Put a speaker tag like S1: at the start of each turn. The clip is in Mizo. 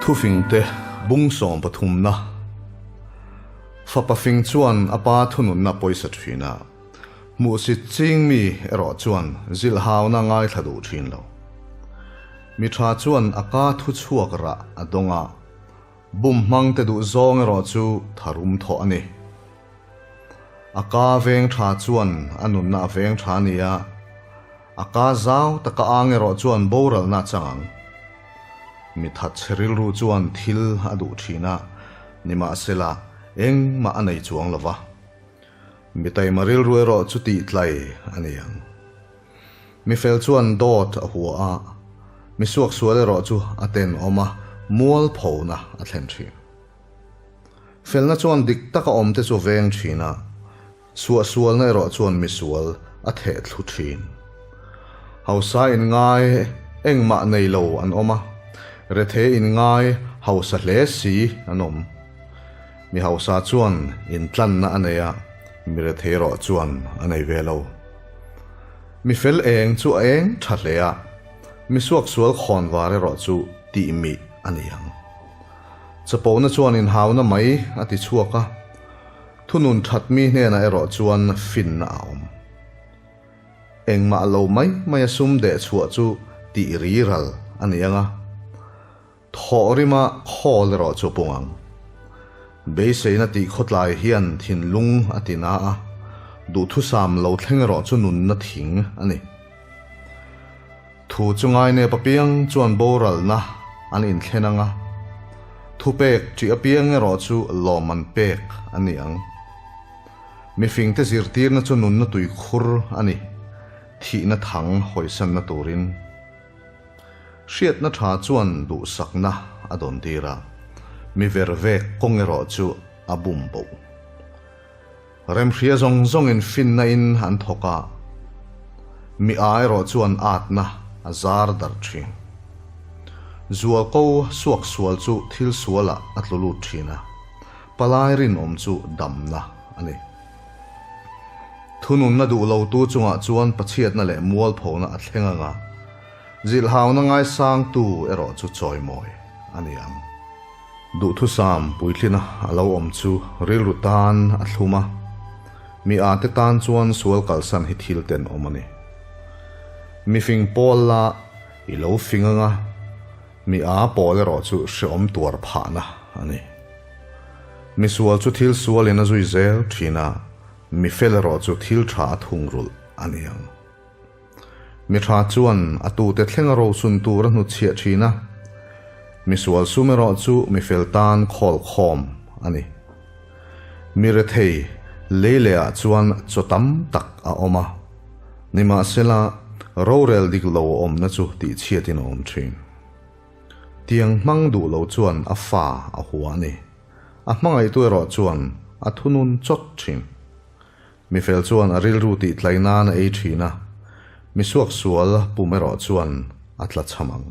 S1: Thufingte bung sawm pathumna Fapa fing chuan a pa thununna pawisa thin a, hmuhsit ching mi erawh chuan zilhhauna ngaithla duh thin lo. Mi tha chuan a ka thu chhuak rah a dawng a, bum hmangte duh zawng erawh chu tharum thawh a ni. A ka veng tha chuan a nunna a veng tha a ni a, a ka zau taka ang erawh chuan boralna a chang ang. Mi thatchhe rilru chuan thil a duh thin a, nimahsela engmah a nei chuang lo va. Mi taima rilru erawh chu tihtlai a ni ang. Mi fel chuan dawt a hua a, mi suaksual erawh chu a tenawm a, mualphona a thlen thin. Felna chuan dik taka awmte chu veng thin a, suahsualna erawh chuan misual a theh thlu thin. Hausa inngai engmah nei lo an awm a, rethei inngai hausa hle si an awm. Mi hausa chuan intlanna a nei a, mi rethei erawh chuan a nei ve lo. Mi fel eng chu a eng tha hle a, mi suaksual khawnvar erawh chu tihmih a ni ang. Chapona chuan inhauna mai a ti chhuak a, thunun that mi hnenah erawh chuan finna a awm. Engmah lo mai mai a sum deh chhuah chu tih ri ral a ni ang a, thawh rima khawl erawh chu a pung ang. Beiseina tih khawtlai hian thinlung a ti na a, duhthusam lo thleng erawh chu nunna thing a ni. Thu chu ngainep apiang chuan boralna an inthlen ang a, thupek ṭih apiang erawh chu lawmman pek a ni ang. Mifingte zirtirna chu nunna tuikhur a ni, thihna thang hawisanna turin. Hriatna ṭha chuan duhsakna a dawn tir a, mi vervek kawng erawh chu a bum bo. Remhria zawng zawngin finna in an thawk a, mi a erawh chuan atna a zar darh thin. Zualko suaksual chu thil sualah a tlu lut thin a, palai rinawm chu damna a ni. Thununna duh lotu chungah chuan pachhiatna leh mualphona a thleng ang a, zilhhauna ngaisangtu erawh chu chawimawi a ni ang. Duhthusam puitlina a lo awm chu rilru tan a thlum a, mi ate tan chuan sual kalsan hi thil tenawm a ni. Mi fing pawl la i lo fing anga, mi a pawl erawh chu hreawm tuar phahna a ni. Mi sual chu thil sualin a zui zel thin a, mi fel erawh chu thil tha a thungrulh a ni ang. Mi tha chuan a tute thleng a rosun tur a hnutchhiah thin a, mi sual sum erawh chu mi fel tan khawl khawm a ni. Mi rethei lei leh ah chuan chaw tam tak a awm a, nimahsela rorel dik lo awmna chu tihchhiatin a awm thin. Tiang hmang duh lo chuan a fa a hua a ni, a hmangaihtu erawh chuan a thunun chawt thin. Mi fel chuan a rilru tih tlai nan a ei thin a, mi suaksual pum erawh chuan a tla cham ang.